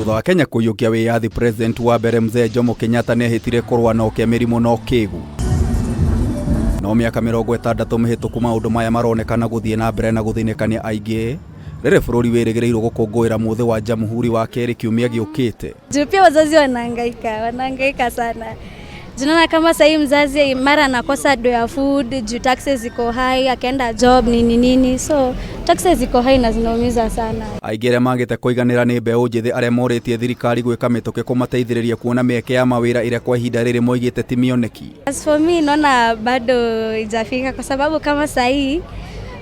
Thutha wa Kenya kũiyũkia wĩyathi, President wa mbere Mzee Jomo Kenyatta nĩehĩtire kũrũa na ũkĩa, mĩrimũ na ũkĩgu. No mĩaka 60 mĩhĩtũku, maũndũ maya maronekana gũthiĩ na mbere na gũthĩnĩkania aingĩ rĩrĩ bũrũri wĩrĩgĩrĩirwo gũkũngũĩra mũthĩ wa Jamhuri wa kerĩ kiumia gĩũkĩte. Juu pia wazazi wanahangaika, wanahangaika sana. Tunaona kama sahii mzazi mara anakosa do ya food juu taxes ziko high, akaenda job nini nini, so taxes ziko high na zinaumiza sana. Aingĩ arĩa magĩte kũiganĩra nĩ mbeũ njĩthĩ arĩa morĩtie thirikari gwĩka mĩtũkĩ kũmateithĩrĩria kuona mĩeke ya mawĩra ĩrĩa kwa ihinda rĩrĩ moigĩte ti mĩoneki. As for me, naona bado ijafika kwa sababu kama sahii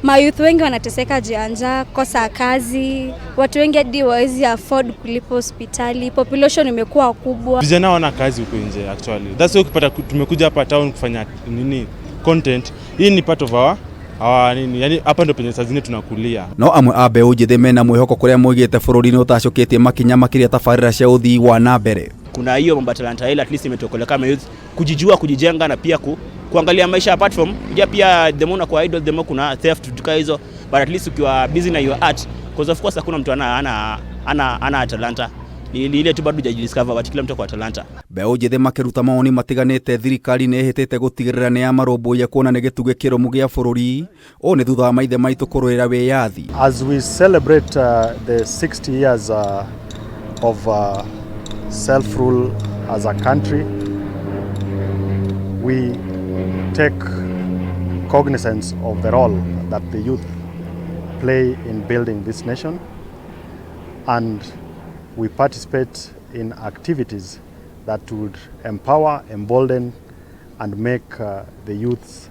mayouth wengi wanateseka juu ya njaa, kosa kazi, watu wengi hadi wawezi afford kulipa hospitali, population imekuwa kubwa. Vijana wana kazi huko nje actually. That's why ukipata tumekuja hapa town kufanya nini content. Hii ni part of our nini, yani hapa ndo penye saa zingine tunakulia. No amwe a mbeũ njĩthĩ mena mwĩhoko kũrĩa moigĩte bũrũri nĩ ũtacũkĩtie makinya makĩria tabarĩra cia ũthii wa na mbere. Kuna hiyo mambo ya talanta ile at least imetuokolea kama youth kujijua, kujijenga na pia kuangalia maisha apart from unajua pia the more unakuwa idle, the more kuna theft, vitu kama hizo, but at least ukiwa busy na your art, because of course hakuna mtu ana talanta, ni ile tu bado hujajidiscover, but kila mtu kwa talanta. Mbeũ njĩthĩ makĩruta mawoni matiganĩte, thirikari nĩ ĩhĩtĩte gũtigĩrĩra nĩ yamarũmbũiya kuona nĩ gĩtugĩ kĩrũmu gĩa bũrũri. Ũũ nĩ thutha wa maithe maitũ kũrũĩra wĩyathi. As we celebrate the 60 years of self-rule as a country, we take cognizance of the role that the youth play in building this nation, and we participate in activities that would empower, embolden, and make the youths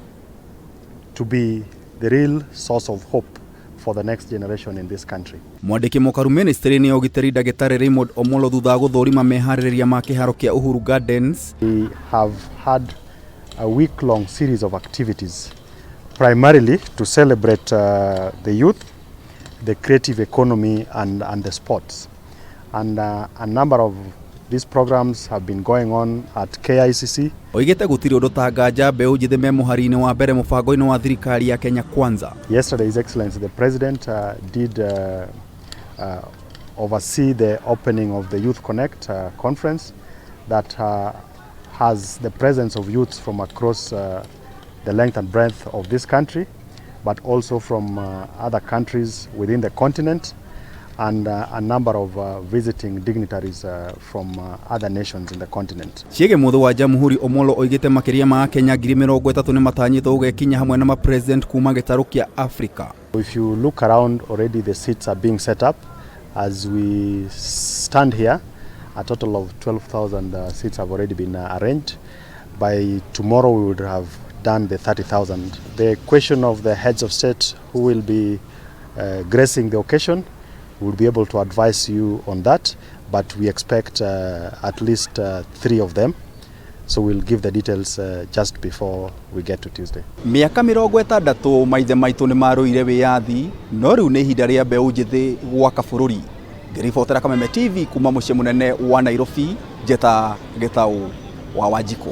to be the real source of hope for the next generation in this country. Mwandĩki mũkaru ministry-inĩ ya ũgitĩri Ndagĩtarĩ Raymond Omolo thutha wa gũthũrima meharĩrĩria ma kĩharo kĩa Uhuru Gardens. We have had a week-long series of activities, primarily to celebrate the youth, the creative economy, and the sports. And a number of these programs have been going on at KICC. Oigĩte gũtirĩ ũndũ ta nganja mbeũ njĩthĩ me mũhari-inĩ wa mbere mũbango-inĩ wa thirikari ya Kenya Kwanza. Yesterday, His Excellency the President did oversee the opening of the Youth Connect conference that has the presence of youths from across the length and breadth of this country, but also from other countries within the continent, and a number of visiting dignitaries from other nations in the continent. Ciĩgiĩ mũthĩ wa Jamhuri, Omolo oigĩte makĩria ma Akenya 30,000 nĩ matanyĩtwo gũgekinya hamwe na mapresident kuma gĩtarũ kĩa Afrika. If you look around, already the seats are being set up. As we stand here, a total of 12,000 seats have already been arranged. By tomorrow, we would have done the 30,000. The question of the heads of state who will be gracing the occasion, we'll be able to advise you on that, but we expect at least three of them. So we'll give the details just before we get to Tuesday. Mĩaka 60 maithe maitũ nĩ marũire wĩyathi, no rĩu nĩ ihinda rĩa mbeũ njĩthĩ gwaka bũrũri. Ngĩribotera Kameme TV kuma mũciĩ mũnene wa Nairobi, Njeta Gĩtaũ wa Wanjikũ.